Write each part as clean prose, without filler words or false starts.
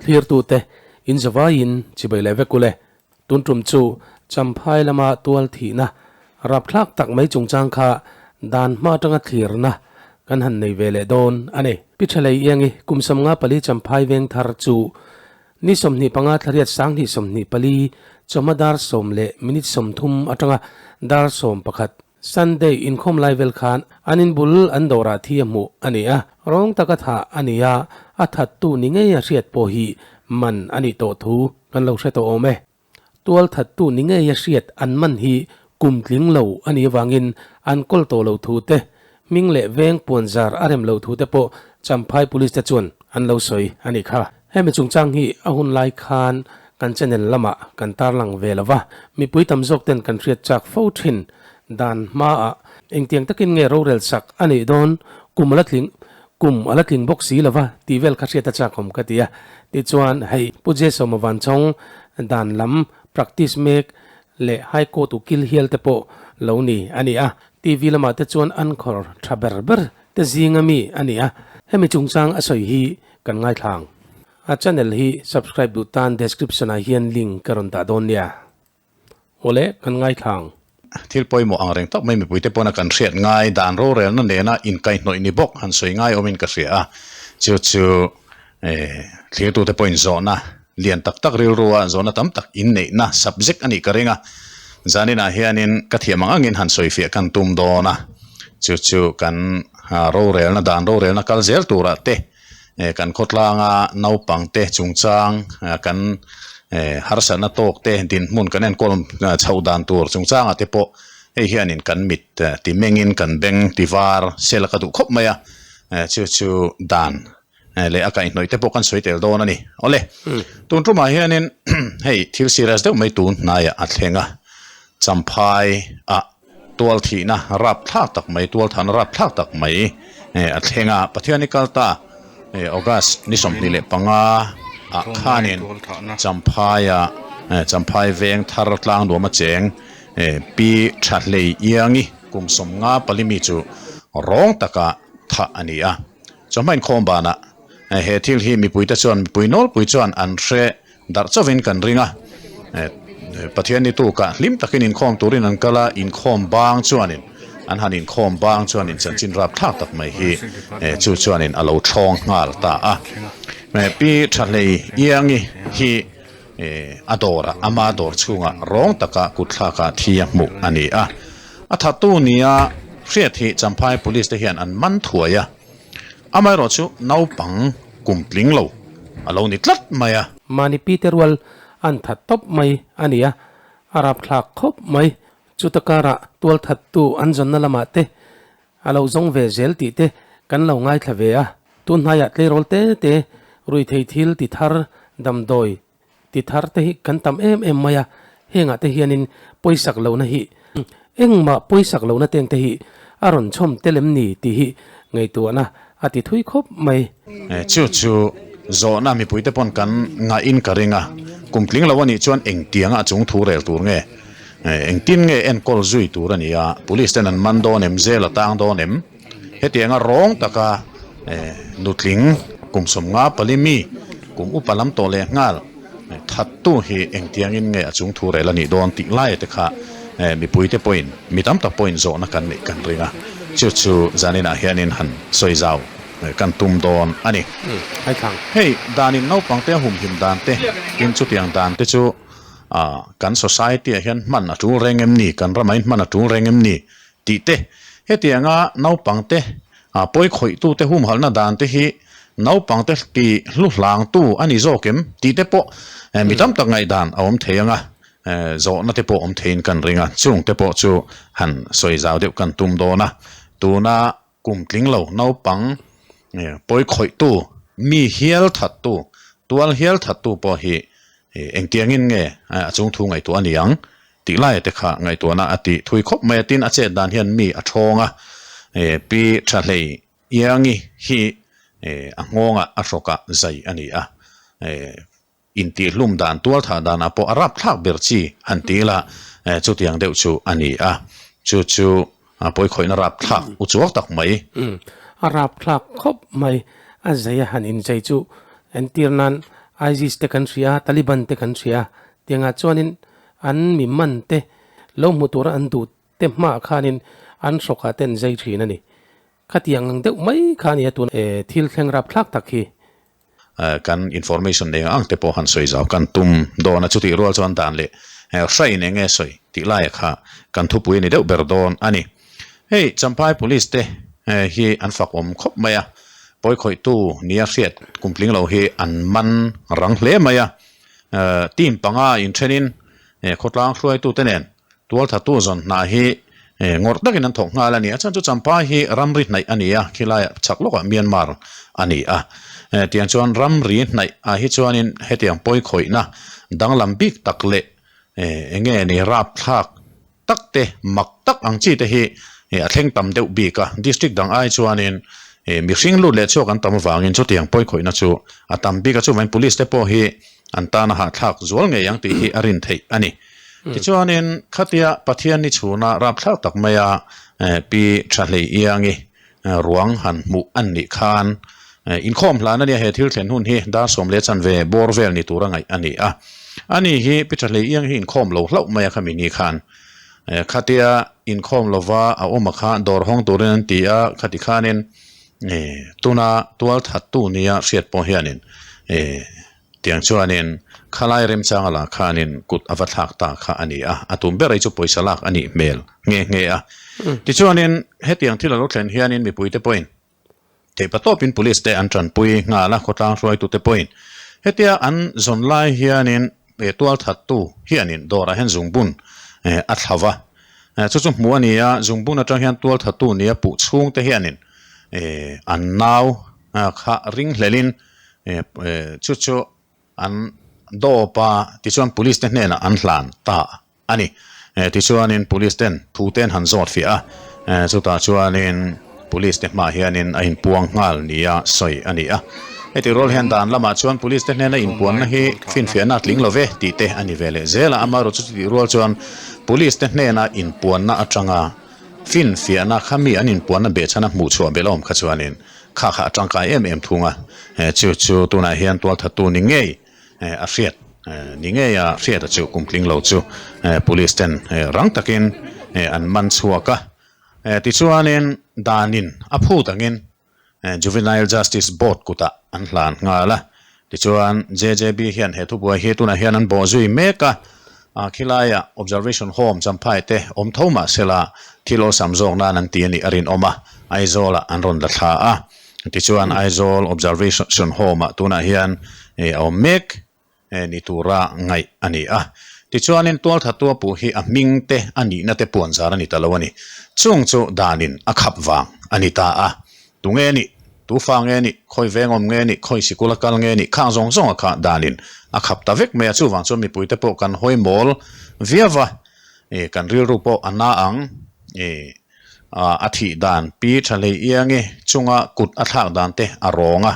Thlirtute in zavaiin chibai leh vek ule. Tun tum chu Champhai lama tual thihna rapthlak tak mai chungchang kha dan hma atanga thlirna kan han nei ve leh dawn a ni. Pi Thalei Iangi kum 54 Champhai veng thar chu ni 25 thlariat 2024 chawhma dar sawm leh minute 30 atanga dar 11 Sunday inkhawm lai vel khan an in bul an dawrah thi a hmuh a ni a, rawng taka thah a ni a, a thattu ni ngei a hriat pawh hi man a nih tawh thu kan lo hre tawh awm e. Tual thattu ni ngei a hriat an man hi kum tling lo a nih avangin an kawl tawh lo thu te, hming leh veng puanzar a rem lo thu te pawh Champhai Police te chuan an lo sawi a nih kha. Hemi chungchang hi a hun lai khan kan channel lamah kan tarlang ve lo va, mipui tam zawk ten kan hriat chak fo thin dan hmaah engtiang takin nge rorel sak a nih dawn, kum a la tling kum a la tling bawk si lo va tih vel kha hriat a chakawm ka ti a. Tichuan hei Pu Jesawma Vanchawng dan lam practice mek leh High Court ukil hial te pawh lo ni a ni a, TV lamah te chuan an khawr tha ber ber te zinga mi a ni a, hemi chungchang a sawi hi Kan ngaithlang. A channel hi subscribe duh tan description ah hian link ka rawn dah dawn nia. Awle, kan ngaithlang. Thil pawimawh ang reng tak mai mipuite pawna kan hriat ngai dan rorelna nena inkaihhnawih ni bawk han sawi ngai awmin ka hria a, chu chu thlirtute pawhin zawhna lian tak tak rilrua zawhna tam tak inneihna subject a nih ka ring a, zaninah hianin ka thiam ang angin han sawifiah kan tum dawn a, chu chu kan rorelna dan rorelna kal zel turah te kan khawtlanga naupangte chungchang kan harsatna tawk te dinhmun kan enkawl chhoh dan tur chungchangah te pawh hei hianin kan mit ti mengin kan beng ti var sel ka duh khawp mai a, chu chu dan leh a kaihhnawih te pawh kan sawi tel dawn a ni. Awle, tun tumah hianin hei thil serious deuh mai tun hnaiah a thleng a, Champhai ah Tual thihna rapthlak tak mai, tual thahna rapthlak tak mai a thleng a. Pathian i kal ta August ni 25 ah khanin Champhaia Champhai veng thar tlang nuam a cheng Pi Thahlei Iangi kum 54 mi chu rawng taka thah a ni a. Chawhma inkhawm banah he thil hi mipuite chuan mipui nawlpui chuan an hre Darh chauhin kan ring a, Pathian ni tukah hlim takin inkhawm turin an kal a, inkhawm bang chuanin an han inkhawm bang chuanin chanchin rapthlak tak mai hi chu chuanin a lo thawng nghal ta a. Pi Thahlei Iangi hi a dawrah ama dawr chhungah rawng taka kutthlakah thi a hmuh a ni a, a thattu nia hriat hi Champhai Police te hian an man thuai a. Amaherawh chu naupang kum tling lo a lo ni tlat mai a. Mahni pi te rual an that tawp mai a ni a, a rapthlak khawp mai. Chuta karah tual thattu an zawnna lamah te a lo zawng ve zel tih te kan lo ngaithla ve a. Tun hnaiah tleirawl te te ruithei thil ti thar damdawi ti thar te hi kan tam em em mai a, hengah te hianin pawisak lohna hi engmah pawisak lohna teng te hi a rawn chhawm tel em ni tih hi ngaihtuahna a ti thui khawp mai. Chu chu zawhna mipuite pawn kan ngahin ka ring a, kum tling lo a nih chuan engtianga a chung thu rel tur nge, engtin nge enkawl zui tur a ni a, police ten an man dawn em, jail a tang dawn em? Hetianga rawng taka nutling kum 54 mi kum upa lam tawh leh nghal thattu hi engtiangin nge a chung thu rel a nih dawn tih laia te kha mipuite pawhin mi tam tak pawhin zawhna kan neih kan ring a, chu chu zaninah hianin han sawi zau kan tum dawn a ni. Hei danin naupangte a humhim dan te tin chutiang dan te chu kan society ah hian hman a tul reng em ni, kan ramah hian hman a tul reng em ni Tih te, hetianga naupangte pawi khawihtute humhalhna dan te hi naupangte ti hlu hlangtu a ni zawk em tih te pawh mi tam tak ngaihdan a awm thei ang a, zawhna te pawh awm theiin kan ring a, chung te pawh chu han sawi zau deuh kan tum dawn a. Tuna kum tling lo naupang pawi khawihtu, mi hial thattu, tual hial thattu pawh hi engtiangin nge a chungthu ngaihtuah a ni ang? Tih laia te kha ngaihtuahna a tih thui khawp mai a, tin a chet dan hian mi a thawng a, Pi Thahlei Iangi hi a nghawngah a hrawkah zai a ni a, intihhlum dan tualthah danah pawh a rapthlak ber chi han ti ila chutiang deuh chu a ni a, chu chu pawikhawihna rapthlak u chuak tak mai. A rapthlak khawp mai, a zai a han inzai chu entir nan. ISIS te kan hria a, Taliban te kan hria a, tiangah chuanin an mi man te lo hmu tura an duh te hmaah khanin an hrawkah te an zai thin a ni. Khatiang ang deuh mai kha a ni a tuna thil thleng rapthlak tak hi. Kan information nei ang te pawh han sawi zau kan tum dawn a, chutih rual chuan dan leh hrain eng nge sawi tih laia kha kan thupui a ni deuh ber dawn a ni. Hei Champhai Police te hi an fak awm khawp mai a, pawikhawihtu nia hriat kumtling lo hi an man rang hle mai a, team panga inthenin khawtlang hruaitute nen Tualthatu zawn hna hi ngawrh takin an thawk nghal a ni. A chhan chu Champhai hi ramri hnaih a ni a, khilaiah chhak lawkah Myanmar a ni a. Tiang chuan ramri hnaih ah hi chuanin hetiang pawikhawihna danglam bik tak leh eng nge ni rapthlak tak te mak tak ang chi te hi a thleng tam deuh bik a. District dang ai chuanin mihring lut leh chhuak an tam avangin chutiang pawikhawihna chu a tam bik a. Chuvangin Police te pawh hi an tana hahthlak zual ngei ang tih hi a rin theih a ni. Tichuanin khatia Pathian ni chhuna rapthlak tak maia Pi Thahlei Iangi ruang han hmuh an nih khan inkhawm hlan a nia, he thil thlen hun hi dar 10 chanve bawr vel ni tura ngaih a ni a. Ani hi Pi Thahlei Iangi hi inkhawm lo hlauh maia khami ni khan khatia inkhawm lova a awm a kha dawr hawng turin an ti a, khati khanin tuna tualthattu nia hriat pawh hianin Tiang chuanin khalai remchanga lah khanin kut a va thlak ta kha a ni a, a tum ber ei chu pawisa lak a nih hmel nghe nghe a. Tichuanin hetiang thil a lo thlen hianin mipuite pawhin theihpa tawpin police te an tanpui nghal a, khawtlang hruaitute pawhin hetia an zawn lai hianin tualthattu hianin dawrah hian zungbun a thla va, chu chu hmuh a ni a, zungbun atang hian tualthattu nia puh chhungte hianin an nau kha ringhlelin Chu chu an dawp a, tichuan police te hnenah an hlan ta a ni. Tichuanin police ten thu te an han zawt fiah a, chutah chuanin police te hmaah hianin a inpuang nghal nia sawi a ni a. Heti rual hian dan lamah chuan police te hnena inpuanna hi finfiahna a tling lo ve tih te a ni ve leh zel a, amaherawhchu chutih rual chuan police te hnena inpuanna atanga finfiahna kha mi an inpuanna behchhana hmuhchhuah belh a awm kha chuanin Kha kha a tangkai em em thung a, chu chu tunah hian tualthattu ni ngei a hriat ni ngei a hriat a chu kum tling lo chu police ten rang takin an man chhuak a. Tichuanin danin a phut angin Juvenile Justice Board kutah an hlan nghal a. Tichuan JJB hian he thubuai hi tunah hian an bawh zui mek a, khilaiah Observation Home Champhai te awm tho mah sela thil awlsam zawk nan an ti a nih a rinawm a, Aizawlah an rawn la thla a. Tichuan Aizawl Observation Home-ah tunah hian a awm mek ni tura ngaih a ni a. Tichuanin tualthatua puh hi a hming te a nihna te puanzar a ni ta lo a ni. Chung chu danin a khap vang a ni ta a. Tu nge nih? Tu fa nge nih? Khawi veng awm nge nih? Khawi sikul a kal nge nih? Khang zawng zawng a kha danin a khap ta vek mai a, chuvang chuan mipuite pawh kan hawi mawl viau va, ih kan rilru pawh a na ang, ih a thih dan pi tha hlei iangi chunga kut a thlak dan te a rawng a,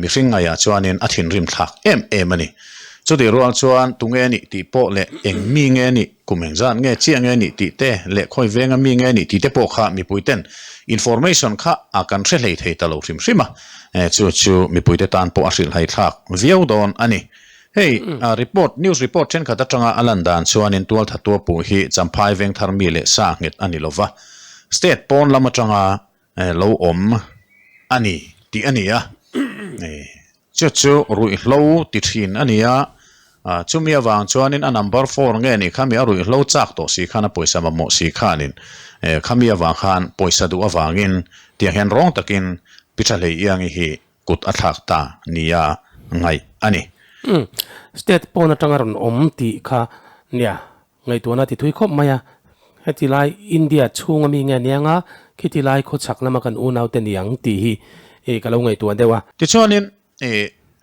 mihring ngaiah chuanin a thinrim thlak em em a ni. Chutih rual chuan tu nge nih tih pawh leh eng mi nge nih? Kum engzat nge chiah nge nih tih te leh khawi venga mi nge nih tih te pawh kha mipuiten information kha a kan hre hlei thei ta lo hrim hrim a, chu chu mipuite tan pawh a hrilhhai thlak viau dawn a ni. Hei report news report thenkhat atanga a lan dan chuanin tualthatua puh hi Champhai vengthar mi leh sa nghet a ni lova, state pawn lam atanga lo awm a ni tih a ni a, chu chu ruihhlo ti thin a ni a, chumi avang chuanin a number four nge ni khami a ruihhlo chak tawh si khan a pawisa mamawh si khanin khami avang khan pawisa duh avangin tiang hian rawng takin Pi Thahlei Iangi hi kut a thlak ta nia ngaih a ni. State pawn atanga rawn awm tih kha nia Ngaihtuahna ti thui khawp mai a, heti lai India chhunga mi nge aniang a, khiti lai khawchhak lama kan unaute niang tih hi i ka lo ngaihtuah deuh a. Tichuanin i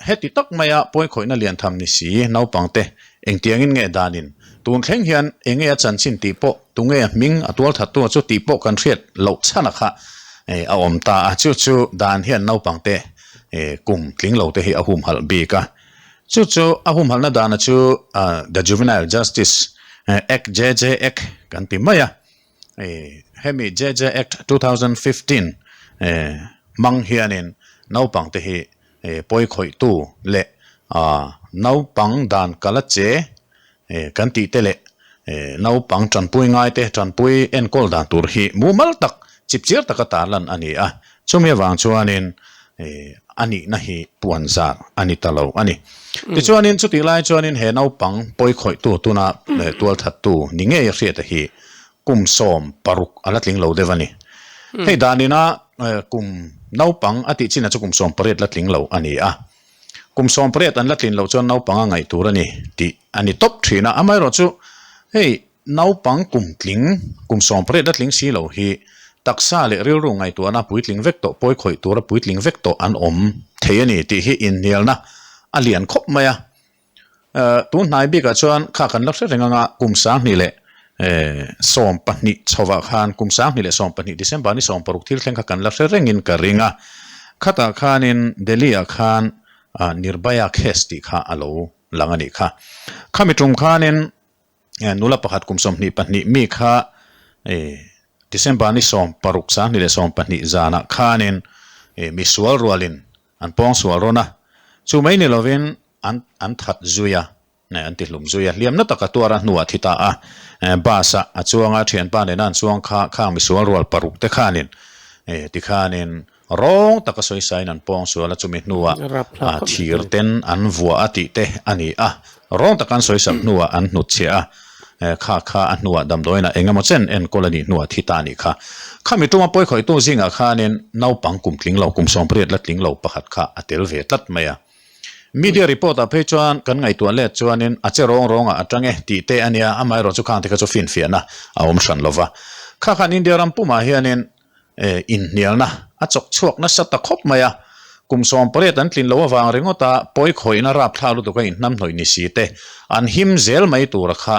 heti tak maia pawikhawihna lian tham ni si naupangte engtiangin nge danin tun thleng hian enge a chanchin tih pawh tunge a hming a tualthattu chu tih pawh kan hriat loh chhan a kha a awm ta a, chu chu dan hian naupangte kum tling lo te hi a humhalh bik a. Chu chu a humhalhna dana chu The Juvenile Justice Act, JJ Act, kan ti mai a. Hemi JJ Act 2015 hmang hianin naupangte hi pawikhawihtu leh Naupang dan kala che kan tih te leh naupang tanpui ngai te tanpui enkawl dan tur hi mumal tak chipchiar taka tarlan a ni a. Chumi avang chuanin a nihna hi puan zar a ni ta lo a ni. Tichuanin chutih lai chuanin he naupang pawikhawihtu tuna tualthattu ni ngei a hriata hi kum 16 a la tling lo deuh a ni. Hei danina kum naupang a tih chinah chu kum 18 la tling lo a ni a. Kum 18 an la tlin loh chuan naupang a ngaih tur a ni tih a ni tawp thin a. Amaherawhchu hei naupang kum tling, kum 18 la tling si lo hi taksa leh rilru ngaihtuahna puitling vek tawh, pawi khawih tura puitling vek tawh an awm thei a ni tih hi inhnialna a lian khawp mai a. Tun hnai bikah chuan kha kan la hre reng anga kum 2012 chhovah khan kum 2012 December ni 16 thil thleng kha kan la hre rengin ka ring a. Khatah khanin Delhi-ah khan Nirbhaya case tih kha a lo lang a nih kha. Khami tum khanin Nula pakhat kum 22 mi kha December ni 16 2012 zanah khanin misual rualin An pawng sual rawn a, chu mai ni lovin an an that zui a, an ti hlum zui a, hliamna taka tuar a hnuah thi ta a, bus a a chuang a, thianpa nena an chuang kha khang misual rual paruk te khanin tikhanin rawng taka sawisain an pawng sual a, chumi hnuah thir ten an vuah a tih te a ni a, rawng taka an sawisak hnuah an hnutchhiah a. Kha kha a hnuah damdawiinah eng emaw chen enkawl a nih hnuah thi ta a nih kha. Khami tuma pawi khawihtu zingah khanin naupang kum tling lo, kum 18 la tling lo pakhat kha a tel ve tlat mai a. Media report ah phei chuan kan ngaihtuah let chuanin a che rawng rawngah a tang e tih te a nia, amaherawh chu khangte kha chu finfiahna a awm hran lo va. Kha khan India ram pumah hianin Inhnialna a chawk chhuak nasa ta khawp mai a, kum 18 an tlin loh avang ringawt a pawi khawihna rapthlak lutuk a inhnamhnawih ni si te an him zel mai tura kha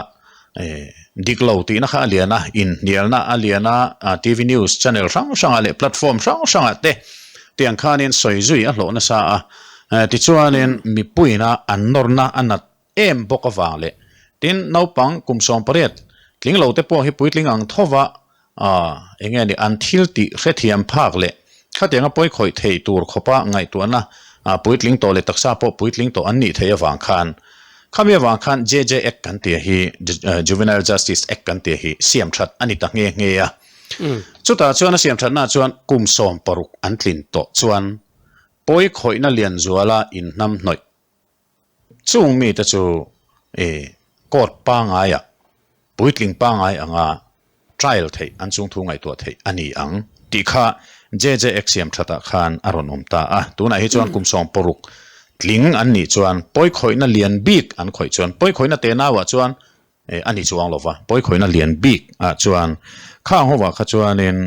dik lo tihna kha a lian a, inhnialna a lian a, TV news channel hrang hrangah leh platform hrang hrangah te tiang khanin sawi zui a hlawh nasa a, tichuanin mipuiina an nawrna a nat em bawk avang leh tin naupang kum 18 tling lo te pawh hi puitling ang thova eng nge ni an thil tih hrethiam phak leh khatianga pawi khawih thei tur khawpa ngaihtuahna puitling tawh leh taksa pawh puitling tawh an nih theih avang khan khami avang khan JJ Act kan tih hi Juvenile Justice Act kan tih hi siam that a ni ta nghe nghe a. Chutah chuan a siam thatna chuan kum 16 an tlin tawh chuan pawi khawihna lian zuala inhnamhnawih Chung mite chu i court pangaiah puitling pangai anga trial theih an chungthu ngaihtuah theih a ni ang tih kha JJ Act siam thatah khan a rawn awm ta a. Tunah hi chuan kum 16 tling an nih chuan pawikhawihna lian bik an khawih chuan pawikhawihna tenauah chuan a ni chuang lo va, pawikhawihna lian bik ah chuan khang hovah kha chuanin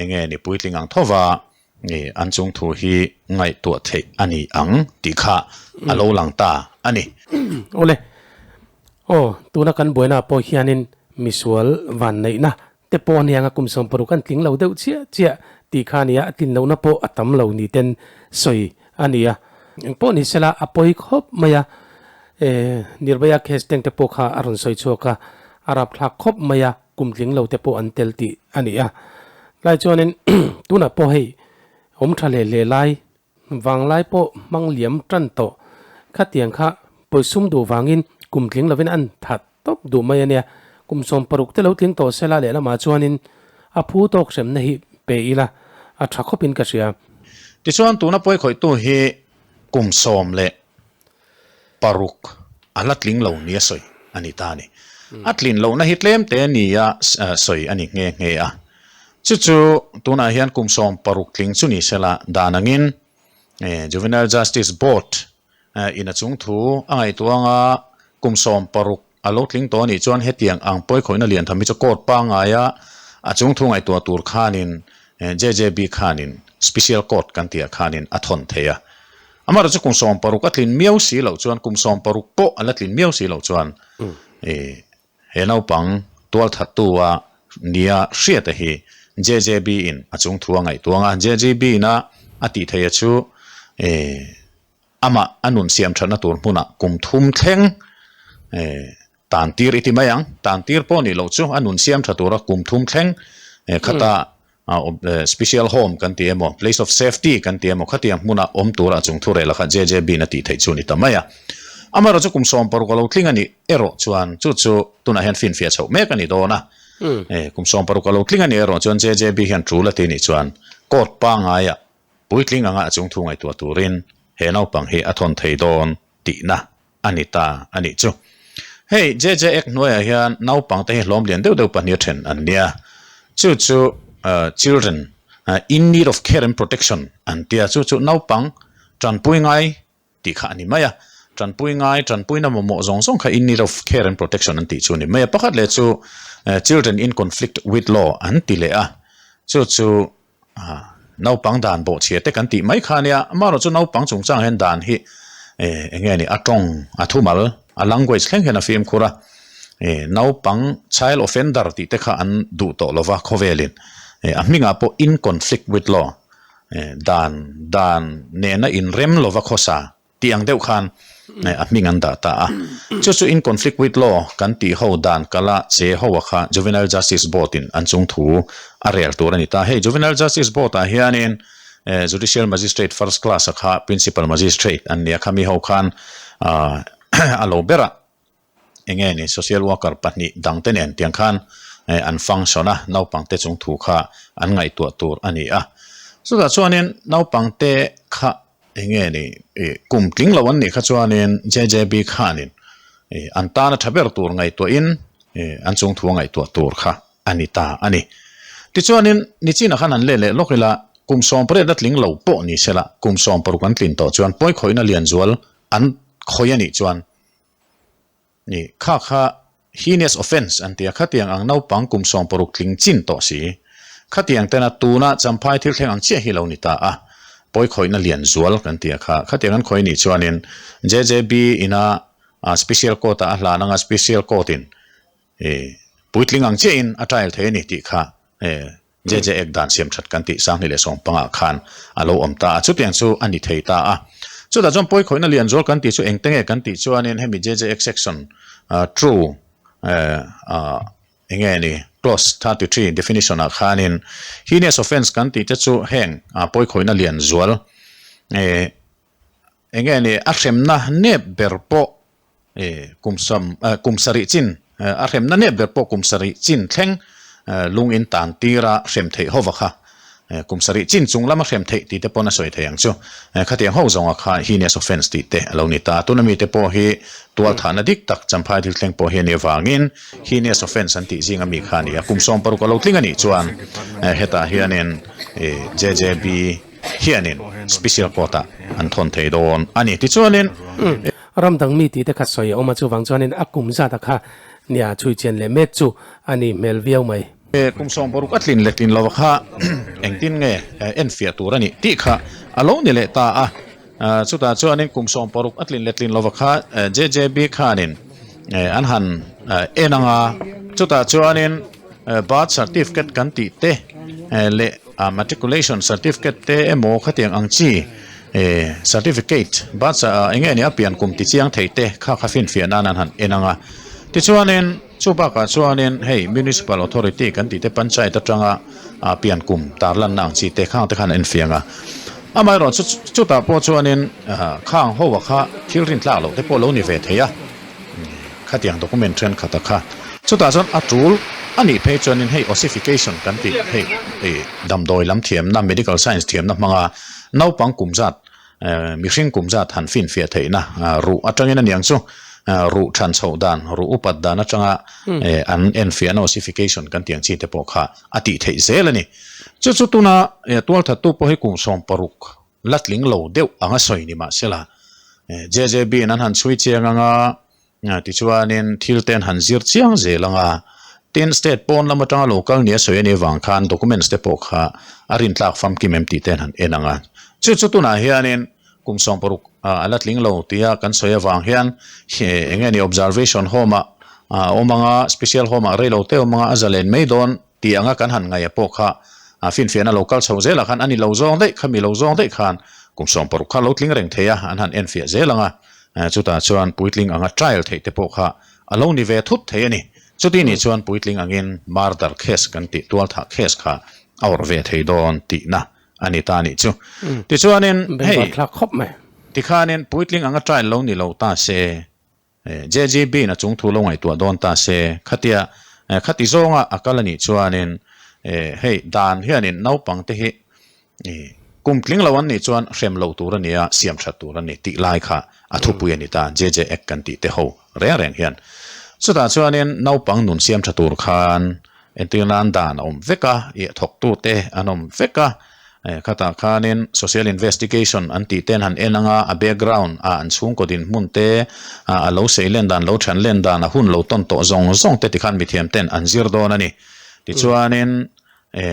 eng nge ni puitling ang tho va an chung thu hi ngaihtuah theih a ni ang tih kha a lo lang ta a ni. Awle, aw tuna kan buaina pawh hianin misual vanneihna te pawh a ni ang a, kum 16 an tling lo deuh chiah chiah tih kha a ni a, a tlin lohna pawh a tam lo ni ten sawi a ni a. Engpawh ni sela a pawi khawp mai a, Nirbhaya case teng te pawh kha a rawn sawi chhuak a, a rapthlak khawp mai a, kum tling lo te pawh an tel tih a ni a. Tlai chuanin tunah pawh hei awm tha hle hle lai Vanglai pawh hmang liam tan tawh. Khatiang kha pawisum duh vangin kum tling lovin an that tawp duh mai a nia. Kum 16 te lo tling tawh sela lehlamah chuanin a phu tawk hremna hi pe ila a tha khawpin ka hria. Tichuan tuna pawikhawihtu hi kum 16 a la tling lo nia sawi a ni ta a ni. A tlin lohna hi tlem te nia sawi a ni nghe nghe a. Chu chu tunah hian kum 16 tling chu ni sela dan angin Juvenile Justice Board in a chung thu a ngaihtuah anga kum 16 a lo tling tawh a nih chuan hetiang ang pawikhawihna lian tham hi chu court pangaia a chung thu ngaihtuah tur khanin JJB khanin Special Court kan tih ah khanin a thawn thei a. Amaherawhchu chu kum 16 a tlin miau si loh chuan kum 16 pawh a la tlin miau si loh chuan He naupang tualthattu a nia hriata hi JJB in a chung thu a ngaihtuang a, JJB in a a tih theih a chu amah a nun siam thatna tur hmunah kum thum thleng tan tir i ti mai ang, tan tir pawh nih loh chu a nun siam tha tura kum thum thleng khata. Special home kan ti emaw, place of safety kan ti emaw khatiang hmuna awm tura a chung thurel a kha JJB in a tih theih chu a ni ta mai a. Amaherawh chu kum 60 a lo tling a nih erawh chuan chu chu tunah hian finfiah chhoh mek a ni dawn a. Kum 60 a lo tling a nih erawh chuan JJB hian tul a ti nih chuan court pangaiah puitling anga a chung thu ngaihtuah turin he naupang hi a thawn thei dawn tihna a ni ta a nih chu. Hei JJ Act hnuaiah hian naupang te hi hlawm lian deuh deuh pahnih a then an nia. Chu chu children in need of care and protection an tia chu chu naupang tanpui ngai tih kha a ni mai a. Tanpui ngai tanpuina mamawh zawng zawng kha in need of care and protection an tih chu a ni mai a. Pakhat leh chu children in conflict with law an ti leh a. Chu chu Naupang dan bawhchhia te kan tih mai kha ania, amaherawh chu naupang chungchang hian dan hi eng nge ni a tawng a thumal a language thleng hian a fimkhur a, naupang child offender tih te kha an duh tawh lova khawvelin a hmingah pawh in conflict with law dan dan nena inrem lova khawsa Tih ang deuh khan a hming an dah ta a. Chu chu in conflict with law kan tih ho dan kala che ho a kha Juvenile Justice Board in an chung thu a rel tur a ni ta. Hei Juvenile Justice Board ah hianin Judicial Magistrate First Class a kha Principal Magistrate an nia kha mi ho khan a lo ber a. Enge ni social worker pahnih dangte nen tiang khan an function a, naupangte chung thu kha an ngaihtuah tur a ni a. Chutah chuanin naupangte kha enge ni kum tling lo an nih kha chuanin JJB khanin an tana tha ber tur ngaihtuahin an chung thu a ngaihtuah tur kha a ni ta a ni. Tichuanin nichinah khan han let leh lawk ila kum 18 a tling lo pawh ni sela kum 60 an tlin tawh chuan pawikhawihna lianzual an khawih a nih chuan Ni, kha kha heinous offence an ti a, khatiang ang naupang kum 60 tling chin tawh si. Khatiang tena tuna Champhai thil thleng ang chiah hi lo ni ta a, pawikhawihna lian zual kan ti a kha. Khatiang an khawih nih chuanin JJB ina special court ah a hlan anga special court in puitling ang chiahin a trial thei a ni tih kha JJ Ek dan siam that kan tih 2015 khan a lo awm ta a, chutiang chu a ni thei ta a. Chutah chuan pawikhawihna lian zual kan tih chu engte nge kan tih chuanin hemi JJ Ek section true eng nge ni clause 33 definition ah khanin heinous offence kan tih te chu heng pawikhawihna lian zual eng nge ni a hremna nep ber pawh Kum sam kum sarih chin a hremna nep ber pawh kum sarih chin thleng lung in tan tir a hrem theih ho va kha. Kum sarih chin chung lama hrem theih tih te pawn a sawi thei ang chu. Khatiang ho zawnga kha heinous offence tih te a lo ni ta. Tuna mite pawh hi tual thahna dik tak Champhai thil thleng pawh hi a nih avangin heinous offence an tih zinga mi kha a ni a. Kum 60 a lo tling a nih chuan hetah hianin JJB hianin special court ah an thawn thei dawn a ni. Tichuanin. Ram dang mi tih te kha sawi a awm a, chuvang chuanin a kum zat a kha nia chhui chian leh mek chu a ni hmel viau mai. Kum 60 a tlin leh tlin lo kha engtin nge enfiah tur a nih tih kha a lo ni leh ta a, chutah chuanin kum 60 a tlin leh tlin lo kha JJB khanin an han en ang a, chutah chuanin birth certificate kan tih te leh matriculation certificate te emaw khatiang ang chi Certificate, birth eng nge nia pian kum ti chiang thei te kha kha finfiah nan an han en ang a. Tichuanin chu bakah chuanin hei Municipal Authority kan tih te Panchayat atanga pian kum tarlanna ang chi te khang te khan an enfiah ang a. Amaherawh chu chutah pawh chuanin khang ho a kha thil rintlak loh te pawh lo ni ve thei a. Khatiang document thenkhat a kha. Chutah chuan a tul a nih phei chuanin hei ossification kan tih hei damdawi lam thiamna medical science thiamna hmanga naupang kum zat mihring kum zat han finfiah theihna ruh atangin a niang chu ruh than chhoh dan ruh upat dan atanga an enfiahna ossification kan tih ang chi te pawh kha a tih theih zel a ni. Chu chu tuna tualthattu pawh hi kum 60 La tling lo deuh ang a sawi ni mahsela, JJB-in an han chhui chiang ang a, tichuanin thil te an han zir chiang zel ang a, tin state pawn lam atanga lo kal nia sawi a nih avang khan documents te pawh kha a rintlak famkim em tih te an han en ang a. Chu chu tunah hianin kum 60 a la tling lo tia kan sawi avang hian eng nge ni observation home-ah a awm ang a, special home-ah reilo te awm ang a, a zalen mai dawn. Tih anga kan han ngaih a pawh kha finfiahna lo kal chho zelah khan a ni lo zawng daih kha mi lo zawng daih khan kum 60 kha lo tling reng thei a, an han enfiah zel ang a, chutah chuan puitling anga trial theih te pawh kha a lo ni ve thut thei a ni. Chuti nih chuan puitling angin murder case kan tih tualthah case kha a awrh ve thei dawn tihna a ni ta a nih chu. Tichuanin hei Bengvarthlak khawp mai. Tikhanin puitling anga trial lo ni lo ta se, JGB in a chung thu lo ngaihtuah dawn ta se, khatia khati zawnga a kal a nih chuanin hei dan hianin naupangte hi kum tling lo an nih chuan hrem lo tur a nia, siam that tur a ni tih lai kha a thupui a ni ta, JJ Act kan tih te ho reng reng hian. Chutah chuanin naupang nun siam tha tur khan Entir nan dan a awm vek a, ih thawktute an awm vek a, khatah khanin social investigation an tih ten han en anga a background a an chhungkaw dinhmun te, a lo sei len dan, lo then len dan, a hun lo tawn tawh zawng zawng te tikhan mithiam ten an zir dawn a ni. Tichuanin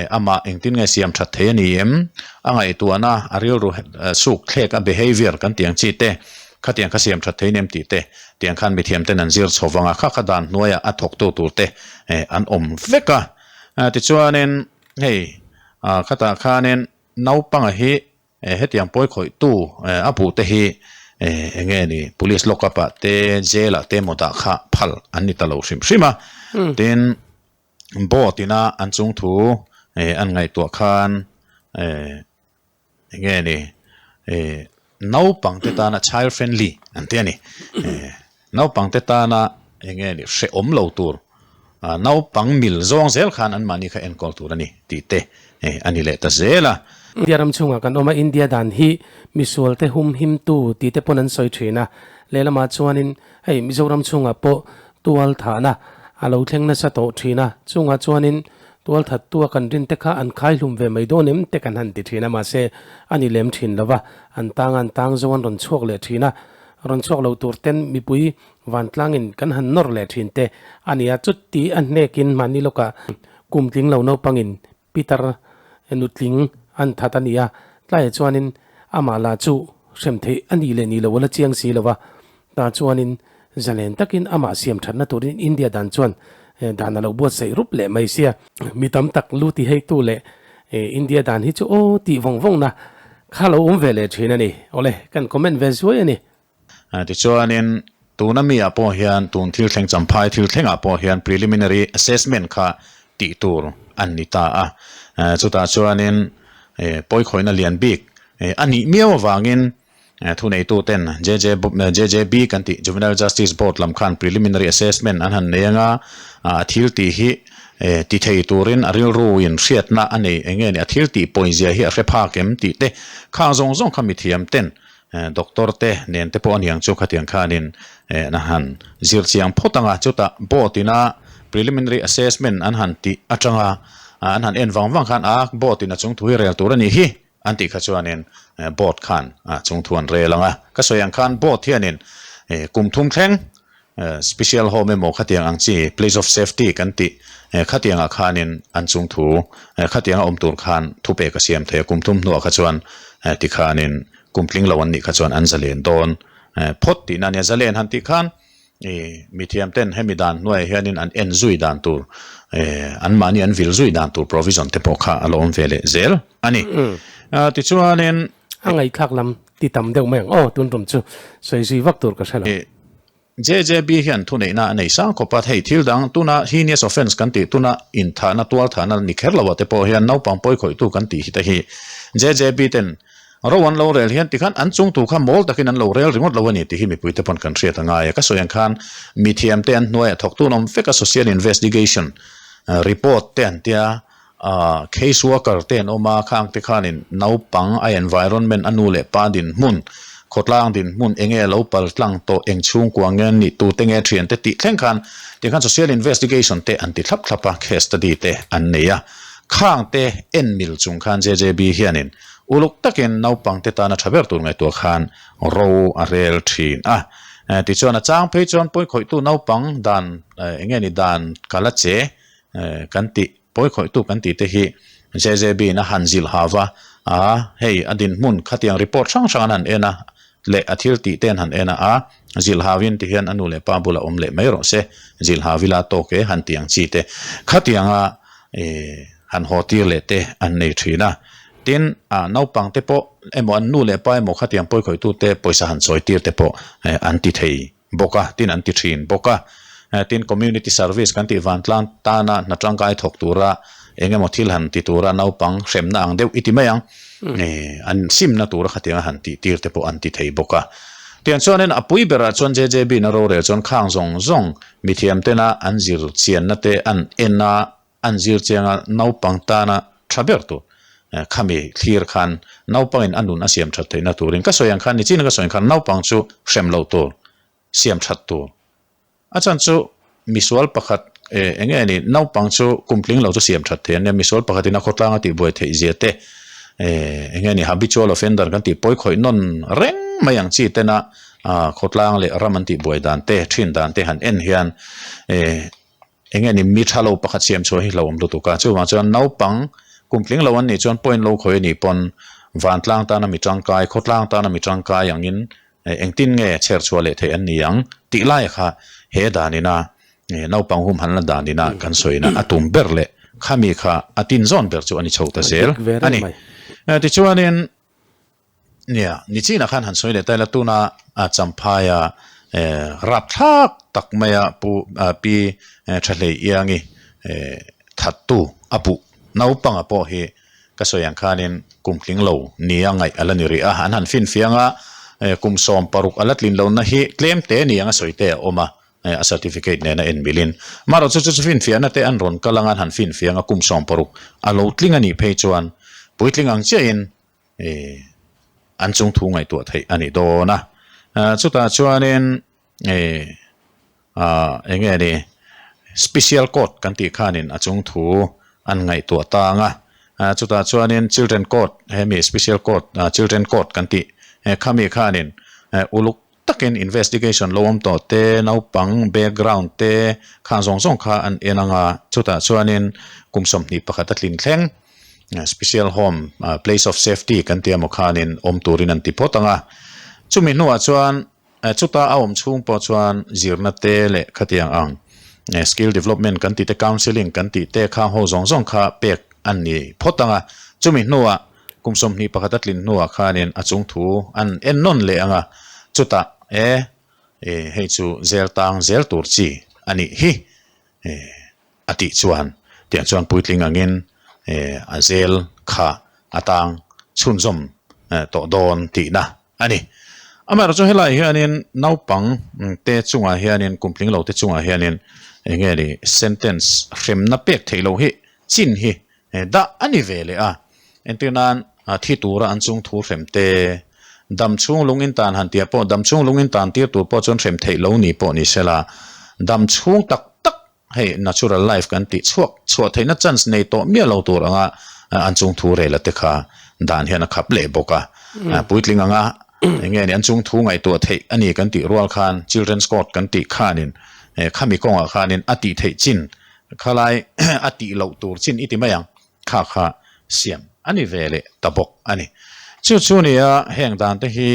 amah engtin nge siam that thei a ni em? A ngaihtuahna, a rilru suk thlek, a behaviour kan tih ang chi te, Khatiang kha siam that thei nem tih te, tiang khan mithiam ten an zir chho vang a, kha kha dan hnuaiah a thawktu tur te an awm vek a. Tichuanin hei khatah khanin naupanga hi hetiang pawi khawihtu a buh te hi eng nge ni police lock up ah te jail ah te emaw dah kha phal an ni ta lo hrim hrim a. Tin board ina an chungthu an ngaihtuah khan Eng nge ni eh naupang te tana child friendly an ti a ni. Eh naupang te tana eng nge ni hrehawm lo tur ah naupang mil zawng zel khan anmahni kha enkawl tur a ni tih te eh a ni leh ta zel a. India ram chhungah kan awm a, India dan hi misualte humhimtu tih te pawn an sawi thin a, lehlamah chuanin hei Mizoram chhungah pawh tual thahna a lo thleng nasa tawh thin a, chungah chuanin Tualthattua kan rin te kha an khai hlum ve mai dawn em te kan han ti thin a, mahse a ni lem thin lo va, an tang a an tang zo an rawn chhuak leh thin a, rawn chhuak lo tur ten mipui vantlangin kan han nawr leh thin te a ni a, chuti a hnekin mahni lawkah kum tling lo naupangin Peter nutling an that a ni a, tlaiah chuanin amah lah chu hrem theih a nih leh nih loh a la chiang si lo va, Tah chuanin zalen takin amah siam thatna turin India dan chuan dan a lo buatsaih rup leh mai sia. Mi tam tak lu ti heitu leh India dan hi chu aw tih vawng vawngna kha lo awm ve leh thin a ni. Awle, kan comment ve zuai a ni. Tichuanin tuna mi ah pawh hian tun thil thleng champhai thil thlengah pawh hian preliminary assessment kha tih tur an ni ta a. Chutah chuanin pawikhawihna lian bik a nih miau avangin Thuneituten JJB kan tih Juvenile Justice Board lam khan preliminary assessment an han nei anga, a thil tih hi ti thei turin a rilruin hriatna a nei eng nge ni, a thil tih pawizia hi a hre phak em tih te khang zawng zawng kha mithiam ten doctor te nen te pawh a niang chu khatiang khanin an han zir chiang phawt anga, chutah board ina preliminary assessment an han tih atanga an han en vang vang khan a board in a chungthu hi rel tur a nih hi. An tih kha chuanin board khan chung thu an rel ang a, ka sawi ang khan board hianin kum thum thleng special home emaw khatiang ang chi place of safety kan tih khatiangah khanin an chung thu khatianga awm tur khan thupek a siam thei a, kum thum hnuah kha chuan tikhanin kum tling lo an nih kha chuan an zalen dawn phawt tihna a nia, zalen han tih khan I mithiam ten hemi dan hnuaiah hianin an en zui dan tur, anmahni an vil zui dan tur provision te pawh kha a lo awm ve leh zel a ni. Tichuanin. A ngaihthlak lam ti tam deuh mai ang aw, tun tum chu sawi zui vak tur ka hre lo. JJB hian thuneihna a nei sang khawp a, hei thil dang tuna heinous offence kan tih tuna inthahna tualthahna ni kher lo ah te pawh hian naupang pawikhawihtu kan tih hi te hi JJB ten Ro an lo rel hian tikhan an chungtu kha mawl takin an lo rel ringawt lo a ni tih hi mipuite pawn kan hriat a ngai a. Ka sawi ang khan mithiamte an hnuaiah thawktu an awm vek a, social investigation report te an tia, case worker te an awm a, khang te khanin naupang a environment a nu leh pa dinhmun, khawtlang dinhmun enge a lo pal tlang tawh, eng chhungkua nge an nih, tute nge thiante tih thleng khan tikhan social investigation te an ti thlap thlap a, case study te an nei a. Khang te en mil chung khan JJB hianin Uluk takin naupangte tana tha ber tur ngaihtuah khan ro a rel thin a. Tichuan a chang phei chuan pawikhawihtu naupang dan eng nge ni dan kal a che kan tih pawikhawihtu kan tih te hi JJB in a han zilh ha va a, hei a dinhmun khatiang report hrang hrang an han en a leh a thil tih te an han en a, a zilh hauin ti hian a nu leh pa bulah awm leh mai rawh se, zilh hau ila tawk e han tih ang chi te khatianga han haw tir leh te an nei thin a. Tin, a naupang te pawh emaw an nu leh pa emaw khatiang pawikhawihtu te pawisa han chawi tir te pawh an ti thei bawk a, tin an ti thin bawk a. Tin, community service kan tih vantlang tana hna tangkai thawk tura Eng emaw thil han ti tura naupang hremna ang deuh i ti mai ang. An simna tura khatianga han tih tir te pawh an ti thei bawk a. Tiang chuanin a pui berah chuan JJB na rorel chuan khang zawng zawng mithiam tena an zir chianna te an en a, an zir chianga naupang tana tha ber tur khami thlir khan naupangin a nun a siam that theihna turin ka sawi ang khan nichin ka sawi ang khan naupang chu hrem loh tur siam that tur. A chan chu misual pakhat eng nge ni naupang chu kum tling lo chu siam that thei an nia, misual pakhatin a khawtlang a tihbuai theih zia te eng nge ni habitual offender kan tih pawi khawih nawn reng mai ang chi tena khawtlang leh ram an tihbuai dan te thin dan te han en hian eng nge ni mi tha lo pakhat siam chhuah hi hlauhawm lutuk a, chuvang chuan naupang kum tling lo an nih chuan point lo khawi a nih pawn vantlang tana mi tangkai khawtlang tana mi tangkai angin Engtin nge chher chhuah leh theih an ni ang tih laia kha he danina naupang humhanna danina kan sawina a tum ber leh khami kha a tinzawn ber chu a ni chho ta zel a ni. Tichuanin nia nichinah khan han sawi leh ta ila tuna Champhaia rapthlak tak maia pu Pi Thahlei Iangi thattu a puh naupanga pawh hi Ka sawi ang khanin kum tling lo nia ngaih a la ni rih a, an han finfiang a, kum 16 a la tlin lohna hi tlem te ni ang a sawi te a awm a, a certificate nena en milin. Amaherawhchu chu chu finfiahna te an rawn kal anga an han finfiang a, kum 16 a lo tling a nih phei chuan puitling ang chiahin an chungthu ngaihtuah theih a ni dawn a. Chutah chuanin Ahh eng nge ni special court kan tih khanin a chung thu an ngaihtuah tang a, chutah chuanin children court hemi special court children court kan tih khami khanin uluk takin investigation lo awm tawh te naupang background te khang zawng zawng kha an en ang a, chutah chuanin kum 21 a tlin thleng special home place of safety kan tih emaw khanin awm turin an ti phawt ang a, chumi hnuah chuan Chuta a awm chhung pawh chuan zirna te leh khatiang ang skill development kan tih te, counselling kan tih te khang ho zawng zawng kha pek an ni phawt ang a. Chumi hnuah kum 21 a tlin hnuah khanin a chung thu an en nawn leh ang a, chutah e hei chu zel tang zel tur chi a nih hi. A tih chuan tiang chuan puitling angin a zel kha a tang chhunzawm tawh dawn tihna a ni. Amaherawhchu helaiah hianin naupang te chungah hianin kum tling lo te chungah hianin eng nge ni sentence hremna pek theih loh hi chin hi dah a ni ve leh a. Entir nan thi tura an chung thu hrem te, dam chhung lung in tan han tia pawh dam chhung lung in tan tir tur pawh chuan hrem theih lo ni pawh ni sela dam chhung tak tak hei natural life kan tih chhuak chhuah theihna chance nei tawh miah lo tur anga an chung thu rel a te kha dan hian a khap leh bawk a. Puitling anga eng nge ni an chung thu ngaihtuah theih a ni kan tih rual khan children's court kan tih khanin khami kawngah khanin a tih theih chin khalai a tih loh tur chin i ti mai ang kha kha siam a ni ve leh ta bawk a ni. Chu chu nia heng dan te hi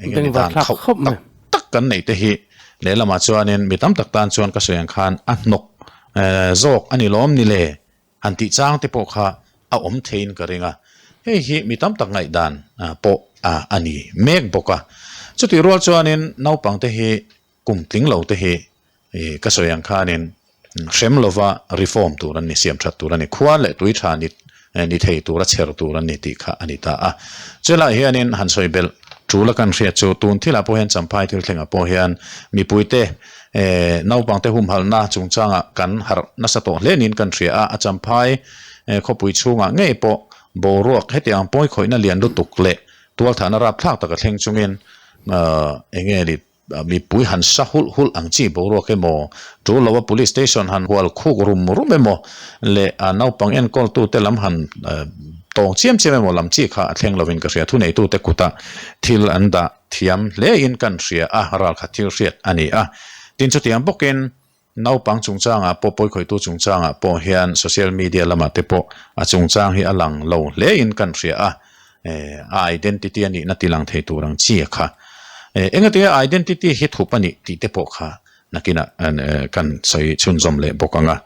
eng nge ni dan khauh tak tak kan neih te hi lehlamah chuanin mi tam tak tan chuan ka sawi ang khan a hnawk zawk a ni lawm ni le han tih chang te pawh kha a awm theiin ka ring a, hei hi mi tam tak ngaihdan pawh a ni mek bawk a. Chutih rual chuanin naupang te hi kum tling lo te hi ka sawi ang khanin hrem lova reform tur an ni, siam that tur a ni, khua leh tui tha ni ni thei tura chher tur an ni tih kha a ni ta a. Chulaiah hianin han sawi belh tul a kan hriat chu tun thilah pawh hian Champhai thil thlengah pawh hian mipuite naupangte humhalhna chungchangah kan harh nasa tawh hle niin kan hria a, a Champhai khawpui chhungah ngei pawh boruak hetiang pawikhawihna lian lutuk leh tualthahna rapthlak taka thleng chungin eng nge ni Mipui han sa hulh hulh ang chi boruak emaw, tul loa police station han hual khuk rum rum emaw leh a naupang enkawltute lam han tawng chiam chiam emaw lam chi kha a thleng lovin ka hria. Thuneitute kutah thil an dah thiam hlein kan hria a, ralkhat thil hriat a ni a. Tin, chutiang bawkin Naupang chungchangah pawh pawikhawihtu chungchangah pawh hian social media lamah te pawh a chungchang hi a lang lo hlein kan hria a, a identity a nihna ti lang thei tur ang chi a kha. Engatinge identity hi thup a nih tih te pawh kha nakinah kan sawi chhunzawm leh bawk ang a.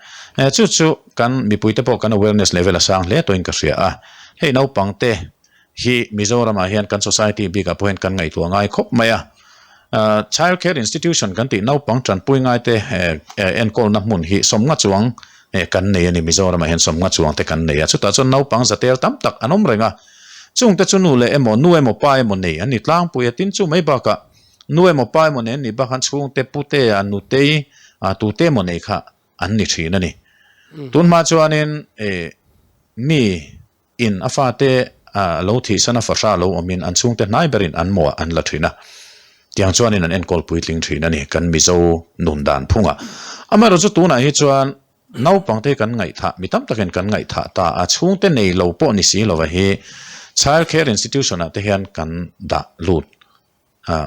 Chu chu kan mipuite pawh kan awareness level a sang hle tawhin ka hria a, hei naupangte hi Mizoramah hian kan society bikah pawh hian kan ngaihtuah ngai khawp mai a. Child care institution kan tih naupang tanpui ngaite enkawlna hmun hi sawmnga chuang. kan nei a ni. Mizoramah hian 50 chuang te kan nei a, chutah chuan naupang zatel tam tak an awm reng a. Chungte chu nu leh emaw, nu emaw pa emaw nei an ni tlangpui a, tin chu mai bakah nu emaw pa emaw nei an nih bakah an chhungte pute a nutei tute emaw nei kha an ni thin a ni. Tunhma chuanin mi in a fate a lo thihsan a fahra lo awmin an chhungte hnai berin an mawh an la thin a, tiang chuanin an enkawl puitling thin a ni kan Mizo nun dan phungah. Amaherawhchu chu tunah hi chuan naupangte hi kan ngaihthah, mi tam takin kan ngaihthah ta a, chhungte nei lo pawh ni si lova hi Child Care Institution ah te hian kan dah lut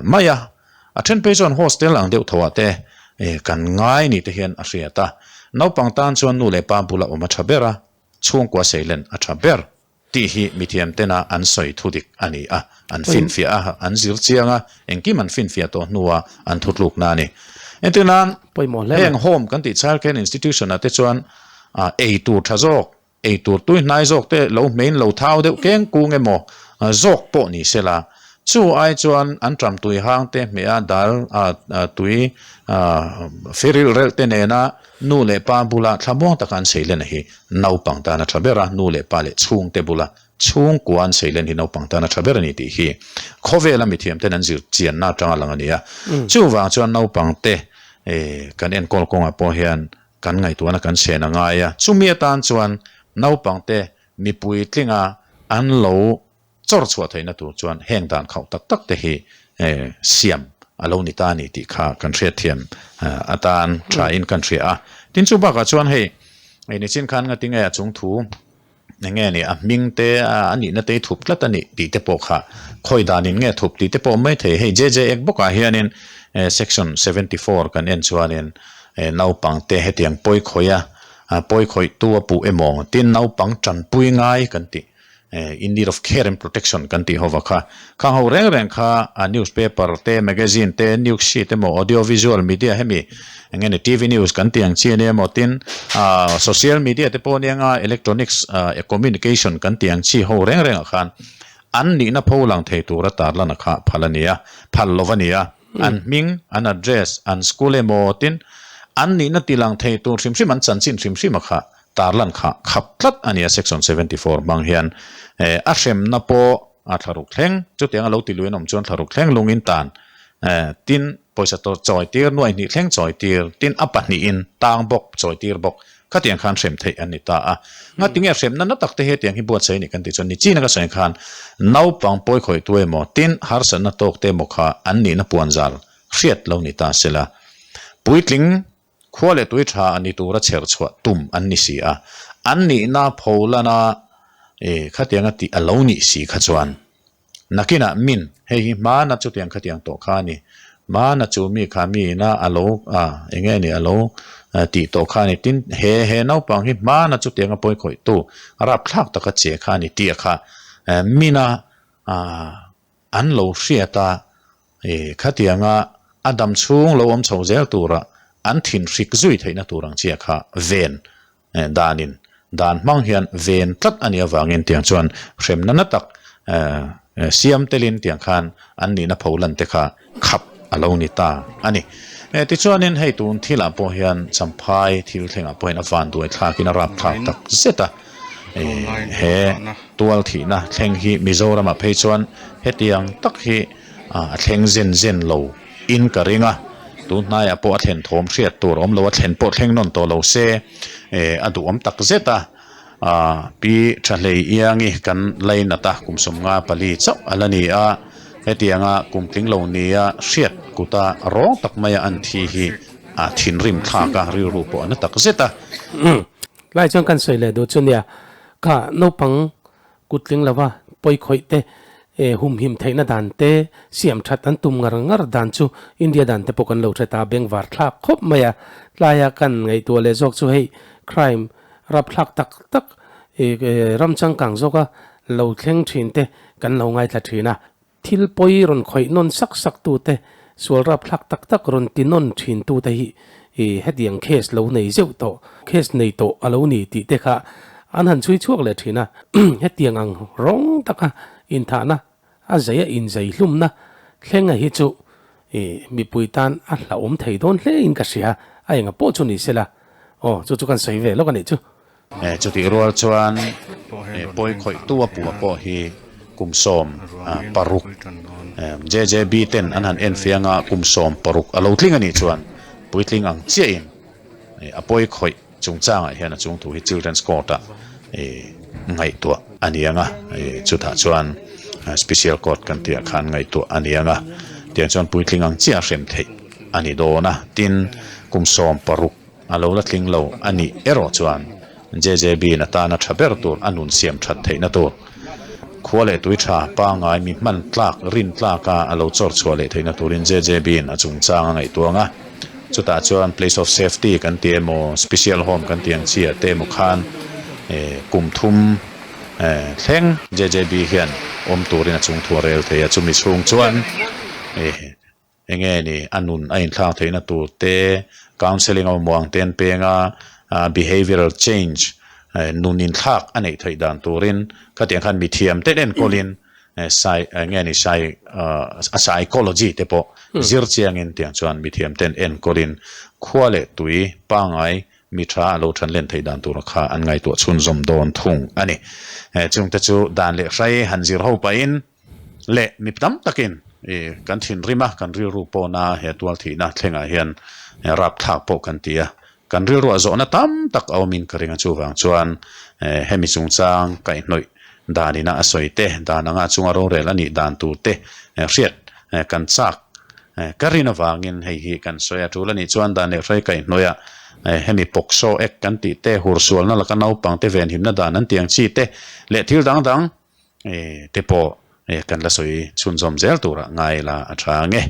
mai a, a then phei chuan hostel ang deuh tho ah te kan ngai ni te hian a hriat a, naupang tan chuan nu leh pa bula awm a tha ber a, Chhungkua seilen a tha ber tih hi mithiam tena an sawi thu dik a ni a, an finfiah a, an zir chiang a, engkim an finfiah tawh hnua an thutlukna a ni. Entir nan, heng home kan tih child care institution ah te chuan ei tur tha zawk, ei tur tui hnai zawk te lo hmein lo thau deuh keng kung emaw zawk pawh ni sela, chu ai chuan an ṭam tui hang te hmeh a dal tui firilh relh te nena Nu leh pa bula thlamuang taka an seilen hi naupang tan a tha ber a, nu leh pa leh chhungte bula chhungkua an seilen hi naupang tan a tha ber a ni tih hi khawvela mithiamten an zir chianna atanga lang a ni a. Chuvang chuan naupangte kan enkawl kawngah pawh hian kan ngaihtuahna kan chen a ngai a, chumi atan chuan naupangte mipui tlinga an lo Chawr chhuah theihna tur chuan heng dan khauh tak tak te hi siam a lo ni ta a ni tih kha kan hriatthiam atan tha in kan hria a. Tin chu bakah chuan hei nichin khan ngatinge a chung thu enge ni a hming te a nihna te hi thup tlat a nih tih te pawh kha khawi danin nge thup tih te pawh awm mai thei. Hei JJ Act bawkah hianin section 74 kan en chuanin naupang te hetiang pawi khawih a pawi khawihtu a puh emaw tin naupang tanpui ngai kan tih in need of care and protection kan tih hova kha. Khang ho reng reng kha a newspaper te, magazine te, news sheet emaw, audio visual media hemi eng nge ni TV news kan tih ang chi ania emaw tin social media te pawh ania nga electronics communication kan tih ang chi ho reng reng ah khan an nihna pho lang thei tura tarlan a kha phal a ni a, phal lo a ni a. An hming, an address, an school emaw tin an nihna ti lang thei tur hrim hrim an chanchin hrim hrim a kha Tarlan kha khap tlat a ni a section 74 hmang hian a hremna pawh a thlaruk thleng chutiang a lo ti lui an awm chuan thlaruk thleng lungin tan tin pawisa chawi tir nuai hnih thleng chawi tir tin a pahnihin tang bawk chawi tir bawk khatiang khan hrem theih an ni ta a ngatinge hremna na tak te hi hetiang hi buatsaih a nih kan tih chuan nichina ka sawi khan naupang pawi khawih tu emaw tin harsatna tawk te emaw kha an nihna puanzar hriat lo ni ta sela puitling Khua leh tui tha a ni tura chher chhuah tum an ni si a, an nihna pho lana e khatianga tih a lo nih si kha chuan nakinah min hei hi hmana chutiang khatiang tawh kha a ni, hmana chu mi kha mi ina a lo a eng nge ni a lo tih tawh kha a ni, tin he he naupang hi hmana chutianga pawi khawihtu rapthlak taka che kha a ni tih a kha mina a an lo hriat a. E, khatianga a dam chhung lo awm chho zel tura an thin hrik zui theihna tur ang chiah kha ven danin dan hmang hian ven tlat a nih avangin tiang chuan hremna na tak siam telin tiang khan an nihna pholan te kha khap a lo ni ta a ni. Tichuanin hei tun thilah pawh hian Champhai thil thlengah pawh hian a vanduai thlakin a rapthlak tak zet a. He tual thihna thleng hi Mizoramah phei chuan hetiang tak hi a thleng zen zen lo in ka ring a, tun hnaiah pawh a thlen thawm hriat tur awm lo, a thlen pawh thleng nawn tawh lo se a duhawm tak zet a. Pi Thahlei Iangi kan lainat a, kum 54 chauh a la ni a, hetianga kum tling lo nia hriat kuta rawng tak maia an thi hi a thinrim thlak a, rilru pawh a na tak zet a. Lai chuan kan sawi leh duh chu nia, kha naupang kutling lova pawi khawih te humhim theihna dan te siam that an tum ngar ngar dan chu India dan te pawh kan lo hre ta bengvar thlak khawp mai a. Tlaia kan ngaihtuah leh zawk chu hei crime rapthlak tak tak ram changkang zawka lo thleng thin te kan lo ngaithla thin a. Thil pawi rawn khawih nawn sak sak tu te, sual rapthlak tak tak rawn ti nawn thin tu te hi hetiang case lo nei zeuh tawh, case nei tawh a lo ni tih te kha an han chhui chhuak leh thin a. Hetiang ang rawng taka inthahna a zei a inzei hlumna thlenga hi chu mipui tan a hlauhawm thei dawn hle in ka hria, a enga pawh chu ni sela. Aw, chu chu kan sawi ve lawk a nih chu. Chutih rual chuan pawi khawihtu a pua pawh hi kum 16 JJB ten an han enfiang a, kum 16 a lo tling a nih chuan puitling ang chiahin a pawi khawih chungchangah hian a chungthu hi Children's Court ah ngaihtuah a ni ang a, chutah chuan Special Court kan tih ah khan ngaihtuah a ni ang a, tiang chuan puitling ang chiah a hrem theih a ni dawn a, tin kum 16 A lo la tling lo a nih erawh chuan JJB-in atana tha ber tur a nun siam that theihna tur khua leh tui tha pangngai mi hman tlak rin tlaka a lo chawr chhuah leh theihna turin JJB-in a chungchang a ngaihtuang a. Chutah chuan place of safety kan ti emaw special home kan tih ang chi ah te emaw khan kum thum thleng JJB hian awm turin a chungthu a rel thei a. Chumi chhung chuan Enge ni a nun a inthlak theihna tur te, counselling a awmawh ang te an peng a, behavioural change, nun inthlak a neih theih dan turin khatiang khan mithiam te enkawlin enge ni a psychology te pawh zir chiangin tiang chuan mithiam ten enkawlin khua leh tui pangngai mi tha a lo than len theih dan tura kha an ngaihtuah chhunzawm dawn thung a ni. Chungte chu dan leh hrai han zir ho pahin Leh mi tam takin kan thinrim a, kan rilru pawna he tual thihna thlengah hian rapthlak pawh kan ti a, kan rilruah zawhna tam tak a awmin ka ring a, chuvang chuan hemi chungchang kaihhnawih danina a sawi te, dan anga chunga rorel a nih dan tur te hriat kan chak ka rin avangin hei hi kan sawi a, tul a nih chuan dan leh hrai kaihhnawih a hemi POCSO Act kan tih te, hursualna laka naupang te venhimna dan an tih ang chi te leh thil dang dang te pawh kan la sawi chhunzawm zel turah ngai la a tha ang e.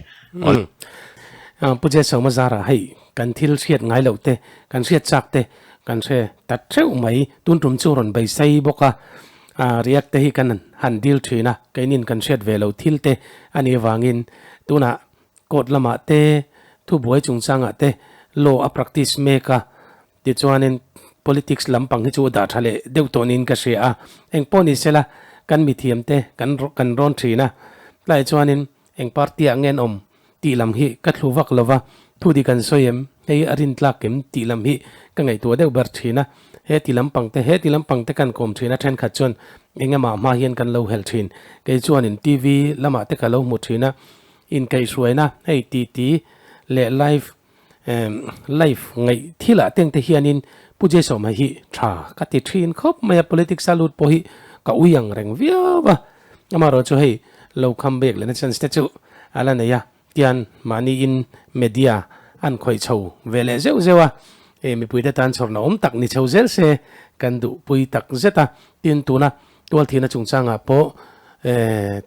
Pu Jesawma zarah hei kan thil hriat ngai loh te, kan hriat chak te kan hre ta theuh mai. Tun tum chu rawn beisei bawk a, react te hi kan han dil thin a, keinin kan hriat ve loh thil te a nih avangin tunah court lamah te, thubuai chungchangah te law a practice mek a, Tichuanin politics lampang hi chu dah tha leh deuh tawh niin ka hria a, eng pawh ni sela kan mithiamte kan kan rawn thin a, tlaiah chuanin eng party ah nge an awm tih lam hi ka thlu vak lo va, thu dik an sawi em, hei a rintlak em tih lam hi ka ngaihtuah deuh ber thin a, he ti lampang te he ti lampang te kan kawm thin a, thenkhat chuan engemaw hma hian kan lo helh thin, kei chuanin TV lamah te ka lo hmu thin a, inkaihhruaina hei titi leh live Life ngaih thilah teng te hianin Pu Jason hi tha ka ti thin khawp mai a, politics a lut pawh hi ka ui ang reng viau a, amaherawh chu hei lo come back lehna chance te chu a la nei a, tian mahni in media an khawih chho ve leh zeuh zeuh a, mipui te tan chhawrna awm tak ni chho zel se kan duh pui tak zet a, tin tuna tual thihna chungchangah pawh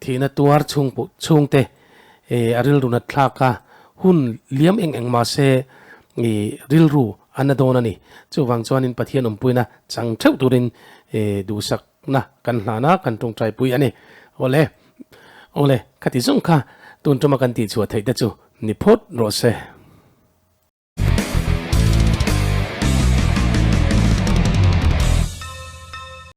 thihna tuar chhung chhungte a rilru nat thlak a, hun liam eng eng mah se i rilru a na dawn a ni. Chuvang chuanin Pathian awmpuina chang theuh turin duhsakna kan hlan a, kan tawngtaipui a ni. Awle, awle, khati zawng kha tun tuma kan tihchhuah theih te chu ni phawt rawh se.